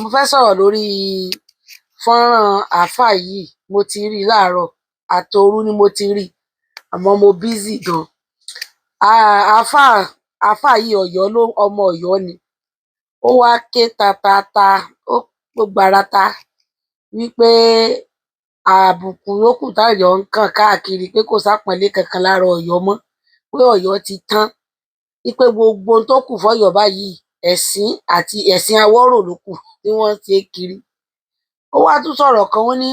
Mo fẹ́ sọ̀rọ̀ lórí fọ́nrán àáfàá yìí. Mo ti rí i láàárọ̀ àtòru ni mo ti rí i, àmọ́ mo busy gan. Àáfàá yìí, Ọ̀yọ́ ló, ọmọ Ọ̀yọ́ ni. Ó wá ké tatata, ó gbarata wípé àbùkù ló kù táyọ̀ ń kàn káàkiri, pé kò sápọnlé kankan lára Ọ̀yọ́ mọ́, pé Ọ̀yọ́ ti tán, wípé gbogbo ohun tó kù fọ́yọ́ báyìí, ẹ̀sín àti ẹ̀sìn awọ́rò ló kù tí wọ́n ń ṣe kiri. Ó wá tún sọ̀rọ̀ kan, ó ní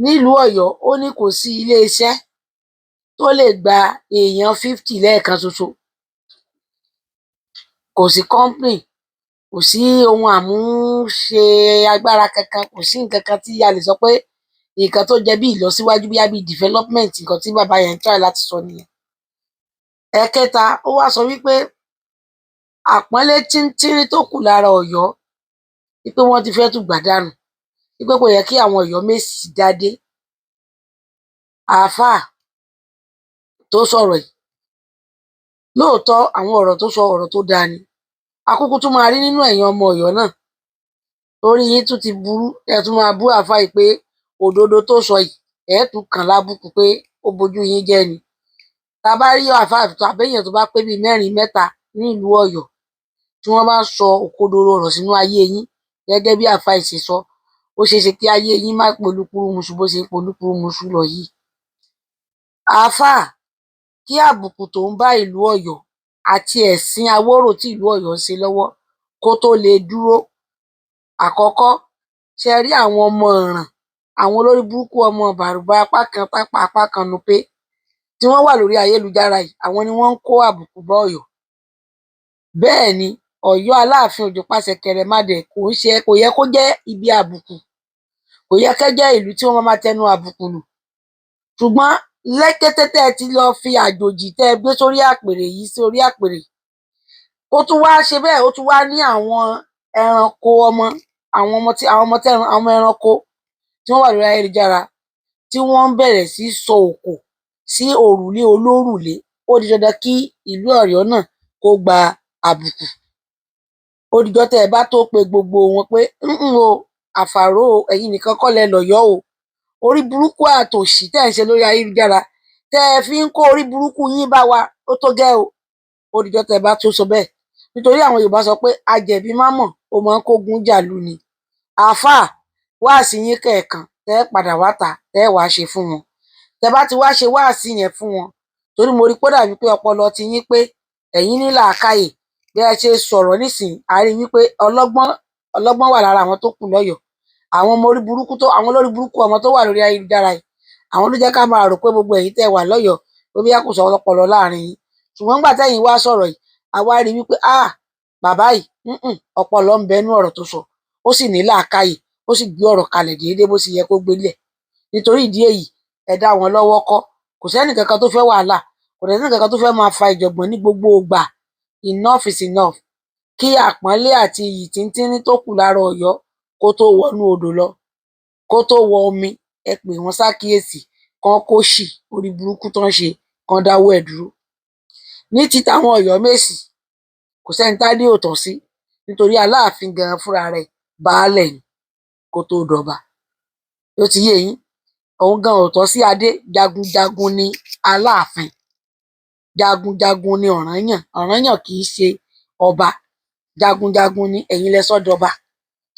nílùú Ọ̀yọ́, ó ní kò sí iléeṣẹ́ tó lè gba èèyàn 50 lẹ́ẹ̀kan ṣoṣo, kò sí company, kò sí ohun àmúṣe agbára kankan, kò sí nǹkan kan tí a lè sọ pé nǹkan tó jẹ́ bí ìlọsíwájú, bí development. Nǹkan tí bàbá yẹn ń try láti sọ nìyẹn. Ẹ̀kẹta, ó wá sọ wípé àpọ́nlé tíntínní tó kù lára Ọ̀yọ́, wípé wọ́n ti fẹ́ tún gbà dànù, wípé kò yẹ kí àwọn Ọ̀yọ́mèsì dádé. Àáfàá tó sọ̀rọ̀ yìí, lóòótọ́, àwọn ọ̀rọ̀ tó sọ, ọ̀rọ̀ tó dáa ni. Akúkú tún máa rí nínú ẹ̀yin ọmọ Ọ̀yọ́ náà, orí yín tún ti burú, ẹ tún máa bú àáfàá yìí pé òdodo tó sọ yìí, ẹ tún kàn lábùkù pé ó bojú yín jẹ́ ni. Tá a bá rí àáfàá tàbí èèyàn tó bá pé bíi mẹ́rin mẹ́ta ní ìlú Ọ̀yọ́ tí wọ́n bá sọ òkodoro ọ̀rọ̀ sínú ayé yín gẹ́gẹ́ bí àáfàá yìí ṣe sọ, ó ṣeé ṣe kí ayé yín má polúkúrúmuṣu bó ṣe ń polúkúrúmuṣu lọ yìí. Àáfàá, kí àbùkù tó ń bá ìlú Ọ̀yọ́ àti ẹ̀sìn awórò tí ìlú Ọ̀yọ́ ń ṣe lọ́wọ́ kó tó lè dúró, àkọ́kọ́, ṣe rí àwọn ọmọ ọ̀ràn, àwọn olórí burúkú ọmọ bàrùbá apá kan tápà apá kan nupé tí wọ́n wà lórí ayélujára yìí, àwọn ni wọ́n ń kó àbùkù bá Ọ̀yọ́. Bẹ́ẹ̀ ni Ọ̀yọ́ Aláàfin Òjó pàṣẹ kẹrẹmàdé kò ń ṣe, kò yẹ kó jẹ́ ibi àbùkù, kò yẹ kó jẹ́ ìlú tí wọ́n máa tẹnu àbùkù lù. Ṣùgbọ́n lẹ́kẹ́tẹ́ tẹ́ ẹ ti lọ fi àjòjì tẹ́ ẹ gbé sórí àpèrè yìí sórí àpèrè, ó tún wá ṣe bẹ́ẹ̀, ó tún wá ní àwọn ẹranko ọmọ, àwọn ọmọ tí àwọn ọmọ tẹ àwọn ẹranko tí wọ́n wà lórí ayélujára tí wọ́n ń bẹ̀rẹ̀ sí sọ òkò sí òrùlé olórùlé. Ó di dandan kí ìlú Ọ̀yọ́ náà kó gba àbùkù. Ó dijọ́ tẹ́ ẹ bá tó pe gbogbo wọn pé o àfàró o, ẹ̀yin nìkan kọ́ lẹ lọ́yọ́ o, orí burúkú àtòṣì tẹ́ ẹ̀ ń ṣe lórí ayélujára tẹ́ ẹ fi ń kó orí burúkú yín bá wa, ó tó gẹ́ o. Ó dijọ́ tẹ́ ẹ bá tó sọ bẹ́ẹ̀, nítorí àwọn Yorùbá sọ pé ajẹ̀bi má mọ̀, ó máa ń kógun jàlú ni. Àáfàá, wáàsí yín kẹ̀ẹ̀kan tẹ́ ẹ padà wá ta tẹ́ ẹ wàá ṣe fún wọn, tẹ́ bá ti wá ṣe wáàsí yẹn fún wọn, torí mo rí pé ó dàbí pé ọpọlọ ti yín pé ẹ̀yin ní làákàyè. Bí ẹ ṣe sọ̀rọ̀ nísìnyí, a rí wípé ọlọ́gbọ́n ọlọ́gbọ́n wà lára àwọn tó kù lọ́yọ̀ọ́. Àwọn ọmọ orí burúkú tó, àwọn olórí burúkú ọmọ tó wà lórí ayélujára yìí, àwọn ló jẹ́ ká máa rò pé gbogbo ẹ̀yin tẹ́ wà lọ́yọ̀ọ́ pé bóyá kò sọ ọlọ́pọlọ láàrin yín. Ṣùgbọ́n nígbà tẹ́yin wá sọ̀rọ̀ yìí, a wá rí wípé bàbá yìí, ọpọlọ ń bẹ nú ọ̀rọ̀ tó sọ, ó sì ní làákàyè, ó sì gbé ọ̀rọ̀ kalẹ̀ déédéé bó ṣe yẹ kó gbélé. Nítorí ìdí èyí, ẹ dá wọn lọ́wọ́ kọ́. Kò sẹ́nì kankan tó fẹ́ wàhálà, kò dẹ̀ sẹ́nì kankan tó fẹ́ máa fa ìjọ̀gbọ̀n ní gbogbo ìgbà. Enough is enough. Kí àpọ́nlé àti iyì tíntínní tó kù lára Ọ̀yọ́ kó tó wọnú odò lọ, kó tó wọ omi, ẹ pè wọ́n sákìyèsí kán kó ṣì orí burúkú tán ṣe, kán dáwọ́ ẹ̀ dúró. Ní ti tàwọn Ọ̀yọ́mèsì, kò sẹ́ni tádé ò tọ́ sí, nítorí Aláàfin gan fúnra rẹ̀ baálẹ̀ ni kó tó dọba. Ó ti yé yín, òun gan ò tọ́ sí adé. Jagunjagun ni Aláàfin, jagunjagun ni Ọ̀rànyàn. Ọ̀rànyàn kì í ṣe ọba, jagunjagun ni. Ẹ̀yin lẹ sọ́ dọba.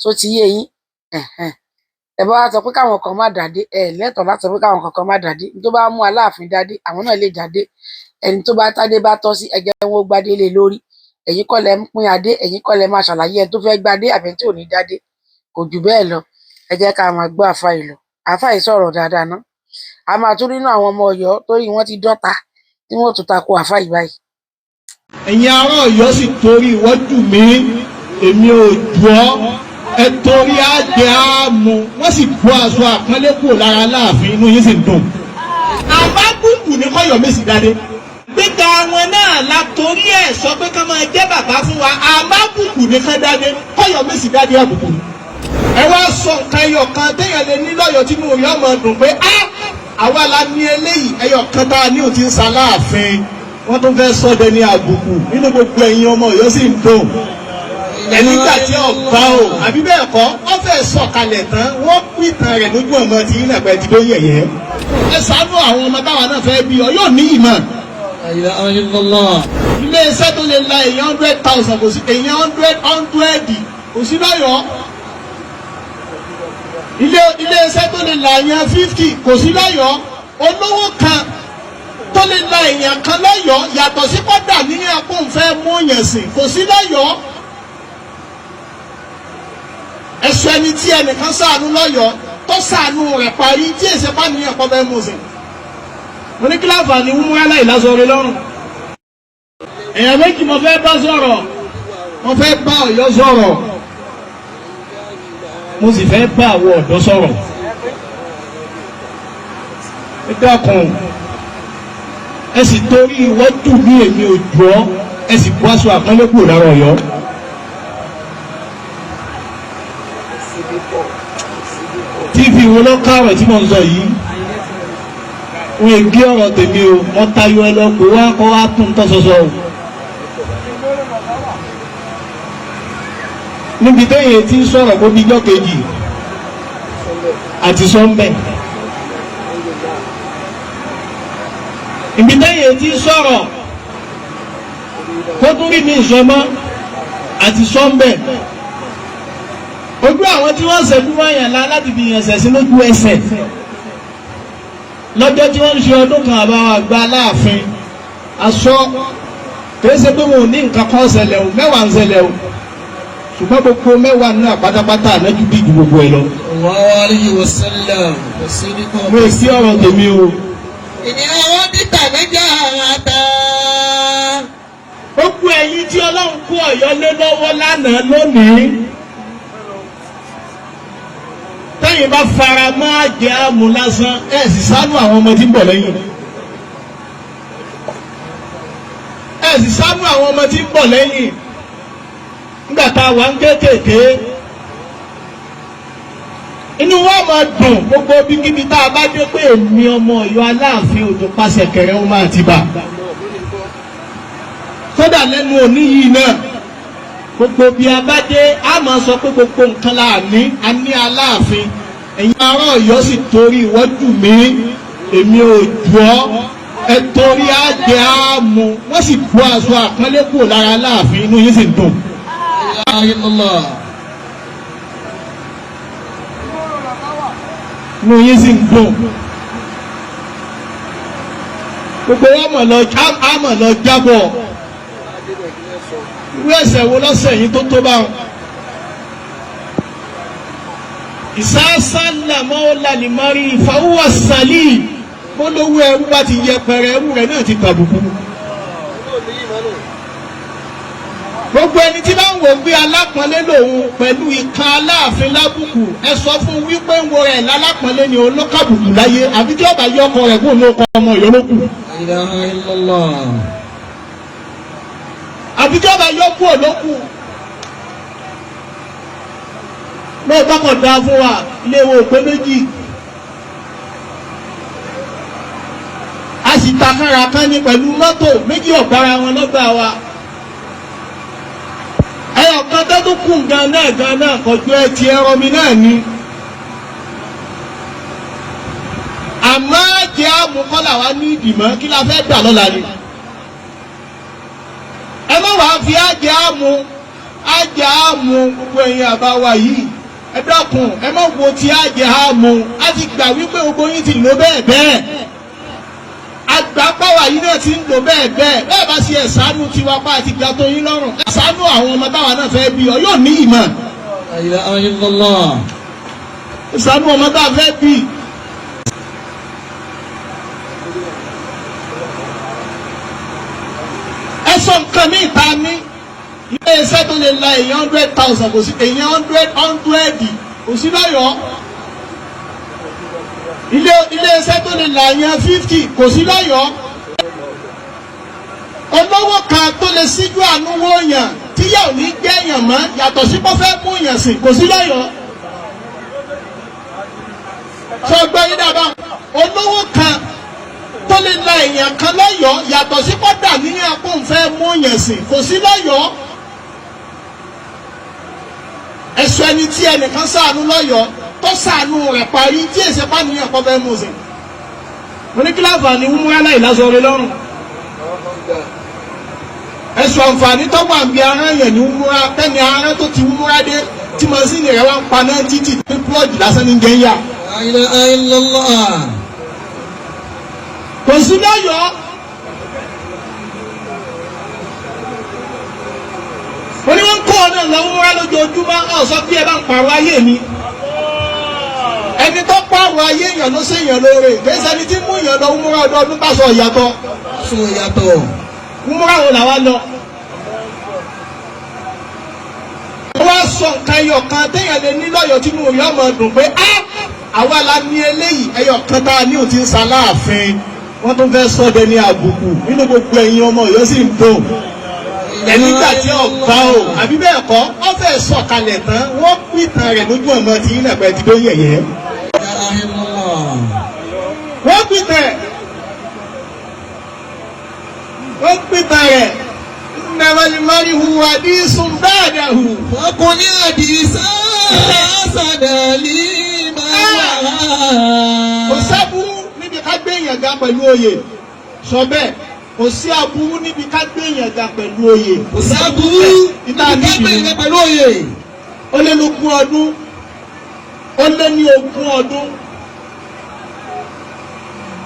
Ṣó ti yé yín? Ẹ bá wá sọ pé káwọn kan má dádé, ẹ lẹ́tọ̀ọ́ láti sọ pé káwọn kankan má dádé. Tó bá mú Aláàfin dádé, àwọn náà lè dádé. Ẹni tó bá tádé bá tọ́ sí, ẹ jẹ́ wọn ó gbádé lé lórí. Ẹ̀yin kọ́ lẹ ń pín adé, ẹ̀yin kọ́ lẹ máa ṣàlàyé ẹni tó fẹ́ gbádé àbí ẹni tí ò ní dádé. Kò jù bẹ́ẹ̀ lọ. Ẹ jẹ́ ká máa gbọ́ àáfàá yìí lọ. Àáfàá yìí sọ̀rọ̀ dáadáa ná. A máa tún nínú àwọn ọmọ Ọ̀yọ́ torí wọ́n ti dọ́ta tí wọ́n tún takò àáfàá yìí báyìí. Ẹ̀yin ará Ọ̀yọ́ sì torí ìwọ́jú mi, èmi ò jù ọ́, ẹ torí àjẹ àmú, wọ́n sì bọ́ aṣọ àpọ́nlé kúrò lára Aláàfin, inú yín sì ń dùn. Àbábùkù ní kọ́yọ̀mẹ́sì dáadé gbígbà wọn náà la torí ẹ̀ sọ pé ká máa jẹ́ bàbá fún wa. Àbábùkù ní ká dáadé, kọ́yọ̀mẹ́sì dáadé, àbùkù ni. Ẹ wá sọ nǹkan ẹyọ kan téèyàn lè ní lọ́yọ̀ọ́ tí mo yọ ọmọ dùn pé á àwa la ní eléyìí. Ẹyọ kan tá a ní ò ti ń sa láàfin, wọ́n tún fẹ́ sọ́dẹ ní àbùkù nínú gbogbo ẹ̀yin ọmọ Ọ̀yọ́ sì ń dùn. Ẹ̀nígbà tí ọba o àbí bẹ́ẹ̀ kọ́, wọ́n fẹ́ sọ̀kalẹ̀ tán, wọ́n pìtàn rẹ̀ lójú ọmọ tí yín náà pẹ́ ti dó yẹ̀yẹ́. Ẹ ṣàánú àwọn ọmọ táwa náà fẹ́ bí ọ yóò ní ìmọ̀. La ilaha illallah. Ilé iṣẹ́ tó lè la èèyàn 100,000 kò sí, èèyàn hundred hundred kò sí lọ́yọ̀ọ́. Ilé iṣẹ́ tó lè la èèyàn 50 kò sí lọ́yọ̀ọ́. Olówó kan tó lè la èèyàn kan lọ́yọ̀ọ́ yàtọ̀ sí kọ́dà níyàn kó ń fẹ́ mú yẹn sìn kò sí lọ́yọ̀ọ́. Ẹ̀sọ́ ẹni tí ẹnìkan ṣàánú lọ́yọ̀ọ́ tó ṣàánú rẹ̀ parí tí èsì bá níyàn kọ́ fẹ́ mú sìn. Mo ní kíláàfà ni wúmúrẹ́ láì lásọ rẹ lọ́rùn. Èèyàn méjì mo fẹ́ bá sọ̀rọ̀, mo fẹ́ bá Ọ̀yọ́ sọ̀rọ̀, mo sì fẹ́ bá àwọn ọ̀dọ́ sọ̀rọ̀. Ẹ dákun, ẹ sì torí ìwọ́jú ní èmi ò jọ, ẹ sì bọ́ aṣọ àpọ́nlé kúrò lára Ọ̀yọ́. TV wo ló kárọ̀ tí mo ń sọ yìí? Wọ́n ègé ọ̀rọ̀ tèmi o, mo tayọ ẹ lọ pé wá kọ́ wá tún tọ́ sọsọ o. Níbi téèyàn ti ń sọ̀rọ̀ kó bí ijọ́ kejì àti sọ́ńbẹ̀. Ibi téèyàn ti ń sọ̀rọ̀ kó tún rí mi ìsọmọ́ àti sọ́ńbẹ̀. Ojú àwọn tí wọ́n ṣẹ̀kú wáyàn lá láti fi yàn ṣẹ̀sìn lójú ẹsẹ̀. Lọ́jọ́ tí wọ́n ń ṣe ọdún kan àbáwá àgbà Aláàfin aṣọ kìí ṣe pé wọn ò ní nǹkan kan ṣẹlẹ̀ o, mẹ́wàá ń ṣẹlẹ̀ o, ṣùgbọ́n gbogbo mẹ́wàá náà pátápátá ànájú bí ju gbogbo ẹ lọ. Sallallahu alayhi wa sallam. Mo èsì ọ̀rọ̀ tèmi o. Ìní àwọn títà méjà àtà. Gbogbo ẹ̀yin tí Ọlọ́run kó Ọ̀yọ́ lé lọ́wọ́ lánàá lónìí, tẹ́yìn bá fara mọ́ àjẹ́ àmú lásán, ẹ̀ sì ṣàánú àwọn ọmọ tí ń bọ̀ lẹ́yìn. Ẹ̀ sì ṣàánú àwọn ọmọ tí ń bọ̀ lẹ́yìn. Nígbà tá a wà ń kéékèèké, inú wa máa dùn gbogbo bíkíbi tá a bá dé pé èmi ọmọ Ọ̀yọ́ Aláàfin Òjò pàṣẹ kẹrẹ ó máa ti bà. Kódà lẹ́nu òní yìí náà, gbogbo bí a bá dé a máa sọ pé gbogbo nǹkan la ní, a ní Aláàfin. Ẹ̀yin ará Ọ̀yọ́ sì torí ìwọ́jú mi, èmi ò jù ọ́, ẹ torí àjẹ́ àmú, wọ́n sì bọ́ aṣọ àpọ́nlé kúrò lára Aláàfin, inú yín sì ń dùn. La ilaha illallah. Inú yín sì ń dùn. Gbogbo wa mọ̀ lọ á mọ̀ lọ jábọ̀. Irú ẹ̀ṣẹ̀ wo lọ́sẹ̀ yìí tó tó bá wọn? Ìsásálà mọ́ọ́lá lè má rí ìfàwọ́ sàlì. Bólówó ẹrú bá ti yẹpẹrẹ, ẹrú rẹ̀ náà ti tàbùkù. Gbogbo ẹni tí bá ń wò pé alápọ̀nlé lòun pẹ̀lú ìka Aláàfin lábùkù, ẹ sọ fún wípé ń wo rẹ̀ lálápọ̀nlé ni olókàbùkù láyé, àbí tí ọba yọ ọkọ rẹ̀ kó ní ọkọ ọmọ ìyọlókù. La ilaha illallah. Àbí tí ọba yọ kú òlókù. Lóòótọ́ kò dáa fún wa, ilé wo òpé méjì. A sì takára kan ní pẹ̀lú mọ́tò méjì ọ̀gbára wọn lọ́gbà wa. Ẹyọ kan tó tún kù gan náà gan náà kọjú ẹ ti ẹrọ mi náà ni. Àmọ́ jẹ́ àmúkọ́là wa ní ìdìmọ́ kí la fẹ́ gbà lọ́la ni. Ẹ má wàá fi àjẹ́ àmú àjẹ́ àmú gbogbo ẹ̀yin àbá wa yìí. Ẹ dákun, ẹ má wo ti àjẹ́ àmú. A ti gbà wípé gbogbo yín ti lò bẹ́ẹ̀ bẹ́ẹ̀. Àgbà pàwà yìí náà ti ń lò bẹ́ẹ̀ bẹ́ẹ̀. Bẹ́ẹ̀ bá ṣe ẹ̀sánú tiwa pa àti ìgbà tó yín lọ́rùn. Ẹ̀sánú àwọn ọmọ táwa náà fẹ́ bí ọ yóò ní ìmọ̀. La ilaha illallah. Ẹ̀sánú ọmọ táwa fẹ́ bí. Ẹ sọ nǹkan mi ta ní. Ilé iṣẹ́ tó lè la èèyàn 100,000 kò sí, èèyàn hundred hundred kò sí lọ́yọ̀ọ́. Ilé iṣẹ́ tó lè la èèyàn 50 kò sí lọ́yọ̀ọ́. Olówó kan tó lè síjú àánú wó yàn tíyà ò ní gbé èèyàn mọ́ yàtọ̀ sí pé ó fẹ́ mú yàn sìn kò sí lọ́yọ̀ọ́. Sọ gbọ́ yín dáadáa, olówó kan tó lè la èèyàn kan lọ́yọ̀ọ́ yàtọ̀ sí kọ́dà níyàn kó ń fẹ́ mú yàn sìn kò sí lọ́yọ̀ọ́. Ẹ̀sọ́ ẹni tí ẹnìkan ṣàánú lọ́yọ̀ọ́ tó ṣàánú rẹ̀ parí tí èsì pàníyàn kọ́ fẹ́ mú sí. Mo ní kí láǹfààní wúmúrá láì lásọ orí lọ́rùn. Ẹ̀sọ́ àǹfààní tó wà bí ara yẹn ní wúmúrá tẹ́ni ara tó ti wúmúrá dé tí màsíìnì rẹ̀ wá ń paná títì ní plọ́ọ̀gì lásán ní gẹ́yà. La ilaha illallah. Kò sí lọ́yọ̀ọ́. Mo ní wọ́n kó ọ̀nà lọ wúmúrá lójoojúmọ́ ọ̀sọ́ bí ẹ bá ń pààrọ̀ ayé mi. Ẹni tó pààrọ̀ ayé èèyàn ló ṣèèyàn lóore kì í ṣẹni tí mú èèyàn lọ wúmúrá ọdọọdún bá sọ ìyàtọ̀. Sọ yàtọ̀. Wúmúrá wo làwa lọ. Ó wá sọ nǹkan ẹyọ kan téèyàn lè ní lọ́yọ̀ọ́ tí mo rí ọmọ dùn pé á àwa la ní eléyìí ẹyọ kan tá a ní òtí ń sa láàfin wọ́n tún fẹ́ sọ́dẹ ní àbùkù nínú gbogbo ẹ̀yin ọmọ Ọ̀yọ́ sì ń dùn. Ẹ̀nígbà tí ọ̀gbá o àbí bẹ́ẹ̀ kọ́ ọ fẹ́ sọ̀kalẹ̀ tán wọ́n pìtàn rẹ̀ lójú ọmọ tí yín nàpẹ́ ti dó yẹ̀yẹ́. La ilaha illallah. Wọ́n pìtàn ẹ̀ wọ́n pìtàn rẹ̀ nàmàlìmọ́lì hùwà ní sùnbáàdàhù. Ọkùnrin àdìsá sàdálì máa wà. Kò sábúrú níbi ká gbé èèyàn ga pẹ̀lú oyè, sọ bẹ́ẹ̀, kò sí aburú níbi ká gbé èèyàn ga pẹ̀lú oyè. Kò sábúrú Ìta níbi ká gbé níbi ìrẹ pẹ̀lú oyè. Ó lé lógún ọdún, ó lé ní ogún ọdún.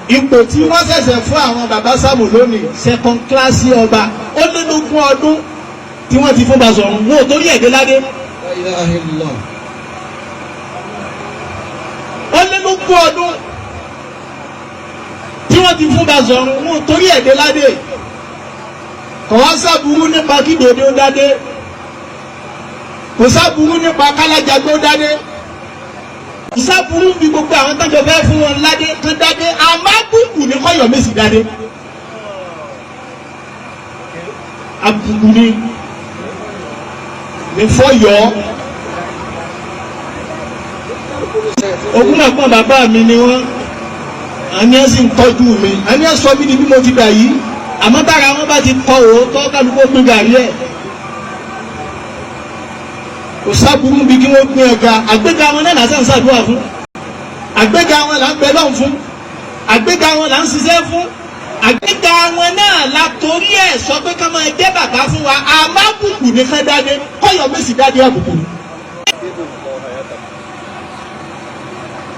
Ipò tí wọ́n ṣẹ̀ṣẹ̀ fún àwọn bàbá Sámù lónìí, second class ọba, ó lé lógún ọdún tí wọ́n ti fún Basọ̀run, wọn ò torí ẹ̀dẹ́ ládé. La ilaha illallah. Ó lé lógún ọdún tí wọ́n ti fún Basọ̀run, wọn ò torí ẹ̀dẹ́ ládé. Kò wá sábúrú nípa kí dòde ó dádé, kò sábúrú nípa kálájàgbé ó dádé, kò sábúrú bí gbogbo àwọn tọ́jọ́ fẹ́ fún wọn ládé kán dádé, àmọ́ àbùkù ní kọ́yọ̀ mẹ́sì dádé. Àbùkù ni ní fọ́yọ́. Ogún àpọ̀n bàbá mi ni wọ́n, àní ẹ̀ sì ń tọ́jú mi, àní ẹ̀ sọ mí di bí mo ti dà yìí, àmọ́ tára wọn bá ti kọ òótọ́ kálukú ó pín gàrí ẹ̀. Kò sábúrú bí kí wọ́n pín ẹ̀ga, àgbéga wọn náà lásán ṣàdúrà fún, àgbéga wọn là ń bẹ lọ́hùn fún, àgbéga wọn là ń ṣiṣẹ́ fún, àgbéga wọn náà la torí ẹ̀ sọ pé ká máa jẹ́ bàbá fún wa. Àmọ́ àbùkù ní ká dádé, kọ́yọ̀ mẹ́sì dádé àbùkù ni.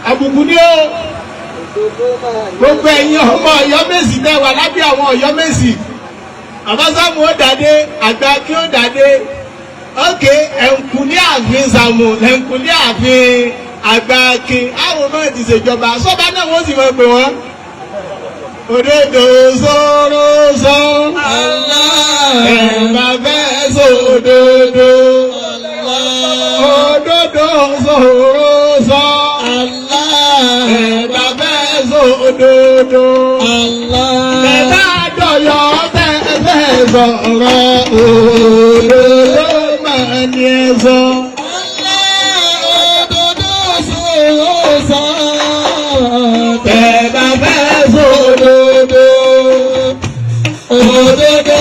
Àbùkù ni ó. Gbogbo ẹ̀yin ọmọ Ọ̀yọ́ Mèsì tẹ́ wà lábẹ́ àwọn Ọ̀yọ́ Mèsì, àbásámù ó dàdé, àgbà kí ó dàdé, ókè ẹ̀ǹkùlé ààfin Sàmù, ẹ̀ǹkùlé ààfin àgbà kí àwọn ọmọ ti ṣèjọba sọba náà wọ́n sì máa pè wọ́n. Òdodo sóró sọ, ẹ̀ bá fẹ́ sódodo, òdodo sóró sọ, ẹ̀ bá fẹ́ sódodo. Bẹ̀rẹ̀ àjọyọ̀ tẹ́ fẹ́ sọ̀rọ̀, òdodo máa ní ẹ sọ. Tẹ́ bá fẹ́ sódodo, òdodo.